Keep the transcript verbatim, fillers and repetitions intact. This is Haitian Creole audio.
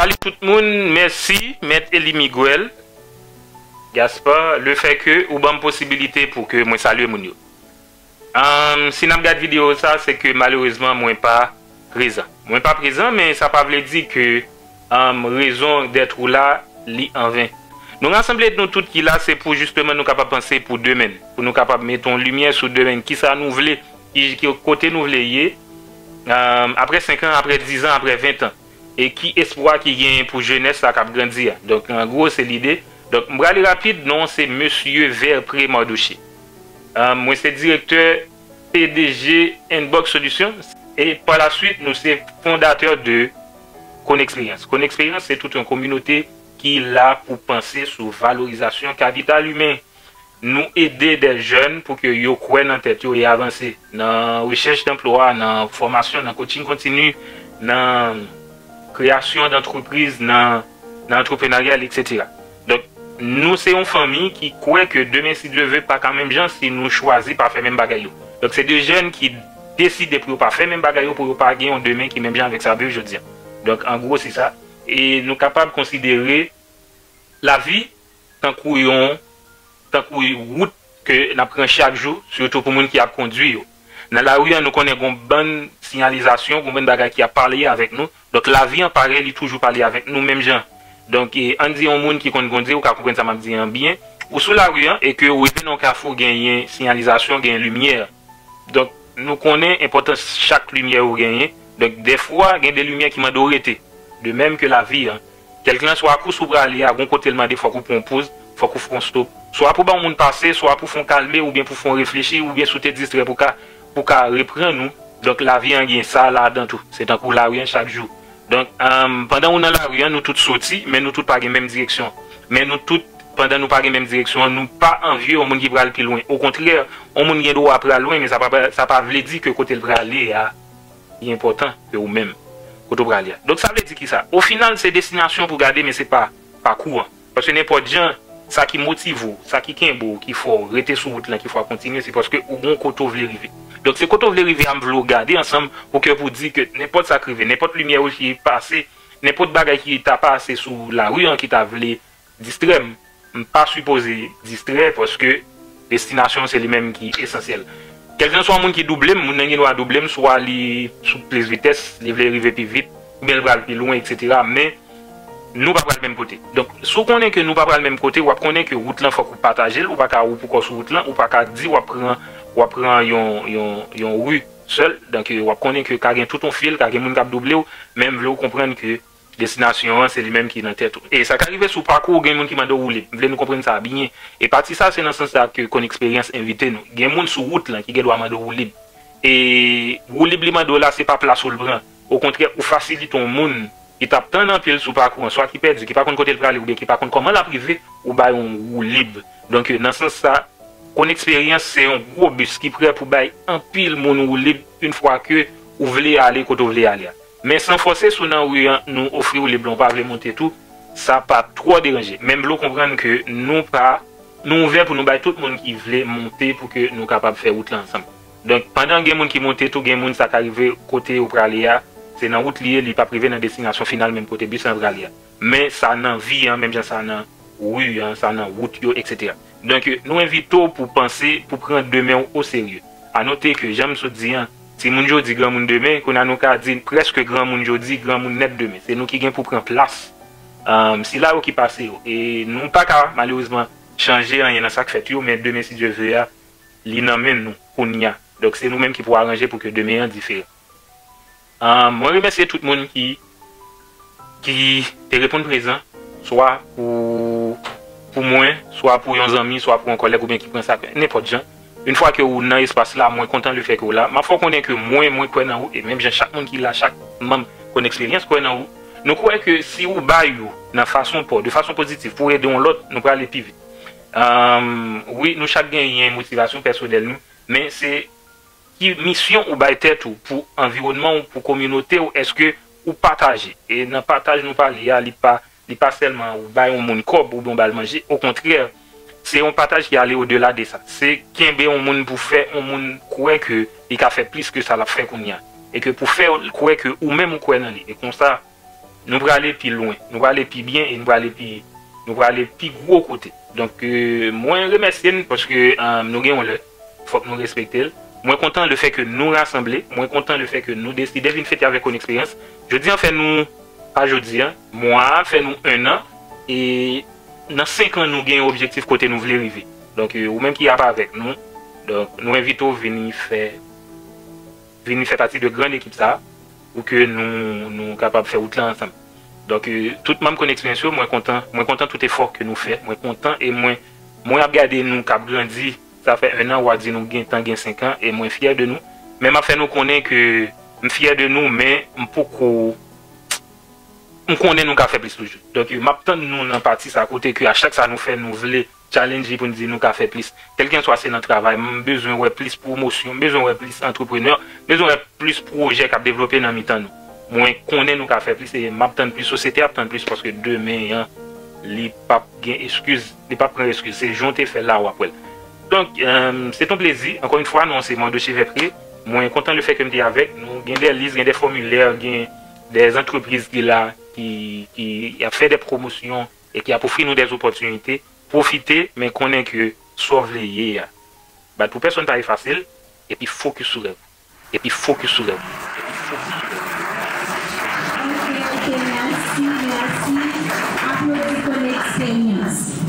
Salut tout moun, mèsi Mèt Eli Miguel Gaspard, lefètke ou ban m posibilite pou ke mwen salye moun yo. Ann, si n ap gad videyo sa, se ke malerezman mwen pa prezan. Mwen pa prezan, men sa pa vle di ke ann, rezon dèt ou la, li anven. Nou rasanble nou tout ki la, se pou jisteman nou kapab panse pou demen, pou nou kapab mete yon limyè sou demen, kisa nou vle, ki, ki kote nou vle ye, ann, apre senk an, apre diz an, apre ven an. E ki espwa ki genyen pou jenès la k ap grandi a. Donk, an gwo, se lide. Donk, m prale rapid, non, se Mesye Verpré Mardoché. Ann, mwen se direktè P D G Inbox Solutions. E pa la swit, nou se fondatè de Konexperience. Konexperience, se tout yon kominote ki la pou panse sou valorizasyon kapital imen. Nou ede de jèn pou ke yo kwè nan tèt yo e avanse nan rechèch danplwa, nan fòmasyon, nan coaching kontini, nan kreyasyon dantrepriz, nan, nan antreprenaryal, etsetera. Donk, nou se yon fanmi ki kwè ke demen, si Dye ve, pa ka menm jan si nou chwazi pa fè menm bagay yo. Donk, se de jèn ki deside pou yo pa fè menm bagay yo, pou yo pa gen yon demen ki menm jan avèk sa yo viv jodi a. Donk, an gwo, se sa. E nou kapab konsidere lavi tankou yon, tankou wout ke n ap pran chak jou, sitou pou moun ki ap kondui yo. Nan lari an, nou konnen gon bann siyalizasyon, gon bann bagay ki ap pale avèk nou. Donk, lavi an parèy, li toujou pale avèk nou menm jan. Donk, e, ann di yon moun ki konn kondui, ou ka konprann sa m ap di an byen. Ou sou lari an e ke ou rive nan yon kafou, genyen siyalizasyon, genyen limyè. Donk, nou konnen enpòtans chak limyè ou genyen. Donk, dèfwa, gen de limyè ki mande w rete. De menm ke lavi an. Kèlkelanswa kous ou prale a, gon kote l mande fòk ou pran yon poz, fòk ou fè yon stop. Swa pou ba yon moun pase, swa pou fè yon kalme, oubyen pou fè yon reflechi, oubyen si w te distrè pou ka, pou ka reprann ou. Donk, lavi an gen sa ladan tou. Se tankou lari an chak jou. Donk, ann, pandan ou nan lari an, nou tout soti, men nou tout pa gen menm direksyon. Men nou tout, pandan nou pa gen menm direksyon an, nou pa anvye yon moun ki pral pi lwen. Okontrè, yon moun gen dwa pral lwen, men sa pa, sa pa vle di ke kote l prale a, li enpòtan ke ou menm, kote w prale a. Donk, sa vle di kisa? Ofinal, se destinasyon pou gade, men se pa pakou an. Paske nenpòt jan, sa ki motive w, sa ki kenbe w, ki fè w rete sou wout lan, ki fè w kontinye, se paske ou gon kote w vle rive. Donk, se kote w vle rive a m vle w gade ansanm pou ke pou di ke nenpòt sa k rive, nenpòt limyè wout ki pase, nenpòt bagay ki ta pase sou lari an ki ta vle distrè m, m pa sipoze distrè paske destinasyon se li menm ki esansyèl. Kèlkelanswa moun ki double m, moun nan gen dwa double m, swa li sou plis vitès, li vle rive pi vit, oubyen l pral pi lwen, etsetera. Men, nou pa pral menm kote. Donk, si w konnen ke nou pa pral menm kote, w ap konnen ke wout lan fòk ou pataje l, ou pa ka ou poukò w sou wout lan, ou pa ka di w ap pran, w ap pran yon, yon, yon ri sèl. Donk, w ap konnen ke ka gen tout yon fil, ka gen moun k ap double w, men m vle w konprann ke destinasyon an, se li menm ki nan tèt ou. E sa ka rive sou pakou w, gen moun ki mande w woulib. M vle nou konprann sa byen. E pati sa, se nan sans sa ke Konexperience envite nou. Gen moun sou wout lan ki gen dwa mande w woulib. E woulib li mande w la, se pa plas ou l pran. Okontrè, ou fasilite yon moun ki t ap tann anpil sou pakou an, swa ki pèdi, ki pa konn kote l prale, oubyen ki pa konn kòman l ap rive, ou ba l yon woulib. Donk, nan sans sa, Konexperience se yon gwo bis ki prè pou bay anpil moun woulib yon fwa ke ou vle ale kote w vle ale a. Men san fòse, si w nan ri an, nou ofri w woulib lan, ou pa vle monte tou, sa pa twò deranje. Men m vle w konprann ke nou pa, nou ouvè pou nou bay tout moun ki vle monte pou ke nou kapab fè wout lan ansanm. Donk, pandan gen moun ki monte tou, gen moun sa ka rive kote ou prale a, se nan wout li ye, li p ap rive nan destinasyon final menm kote bis lan prale a. Men sa nan vi an, menm jan sa nan ri an, sa nan wout yo, etsetera. Donk, nou envite w pou panse, pou pran demen w oserye. A note ke, jan m sot di an, timoun jodi, granmoun demen, kounye a nou ka di prèske granmoun jodi, granmoun nèt demen. Se nou ki gen pou pran plas, um, sila yo ki pase yo. E nou pa ka, malerezman, chanje anyen nan sa k fèt yo, men demen, si Dye ve a, li nan men nou, kounye a. Donk, se nou menm ki pou aranje pou ke demen an diferan. Ah, mwen remèsye tout moun ki, ki te reponn prezan, swa pou, pou mwen, swa pou yon zanmi, swa pou yon kòlèg, oubyen ki pran sa, nenpòt jan. Yon fwa ke ou nan espas la, mwen kontan lefètke ou la. M ap fè w konnen ke mwen, mwen kwè nan ou, e menm jan chak moun ki la, chak manm Konexperience kwè nan ou. Nou kwè ke si ou bay ou nan fason pa w, de fason pozitif, pou ede yon lòt, nou prale pi vit. Ahn, wi, nou chak genyen motivasyon pèsonèl nou, men se ki misyon ou bay tèt ou, pou anviwònman w, pou kominote w, èske ou pataje? E nan pataj nou pale a, li pa, li pa sèlman ou bay yon moun kòb oubyen ou ba l manje. Okontrè, se yon pataj ki ale odela de sa. Se kenbe yon moun pou fè yon moun kwè ke li ka fè plis ke sa l ap fè kounye a. E ke pou fè l kwè ke ou menm ou kwè nan li. E konsa, nou prale pi lwen, nou prale pi byen e nou prale pi, nou prale pi gwo kote. Donk, euh, mwen remèsye n paske, euh, nou gen yon lè, fòk nou respekte l. Mwen kontan le fè ke nou rasanble, mwen kontan le fè ke nou deside vin fete avèk Konn Eksperyans. Jodi an fè nou, pa jodi an, mwa a fè nou en an, e nan senk an nou gen yon objektif kote nou vle rive. Donk, euh, ou menm ki ap avèk nou, donk, nou envite w vini fè, vini fè pati de gran ekip sa a, pou ke nou, nou kapab fè wout la ansanm. Donk, euh, tout manm Konn Eksperyans yo, mwen kontan, mwen kontan tout efò ke nou fè. Mwen kontan e mwen, mwen ap gade nou k ap grandi. Sa fè en an, w a di nou gentan gen senk an, e mwen fyè de nou. Men m ap fè nou konnen ke m fyè de nou, men m poko, m konnen nou ka fè plis toujou. Donk, euh, m ap tann nou nan pati sa kote ke a chak sa nou fè, nou vle challenge pou n di nou ka fè plis. Kèlkenswa se nan travay, m bezwen wè plis pwomosyon, m bezwen wè plis antreprenè, m bezwen wè plis pwojè k ap devlope nan mitan nou. Mwen konnen nou ka fè plis e m ap tann plis, sosyete ap tann plis paske demen an, li p ap gen eskiz, li p ap pran eskiz. Se jan w te fè l la, w ap wè l. Donk, euh, se t on plezi. Ankò yon fwa, non, se Mando Chevètre. Mwen kontan le fè ke m te avèk nou. Gen de lis, gen de fòmilè, gen de antrepriz ki la, ki, ki ap fè de pwomosyon e ki ap ofri nou de opòtinite. Pwofite, men konnen ke sa w vle ye a, bat pou pèsonn pa efase l, epi fokis sou rèv ou. Epi fokis sou rèv ou. Epi fokis sou rèv ou. Ok, ok, mèsi, mèsi. Aplodi Konn Eksperyans.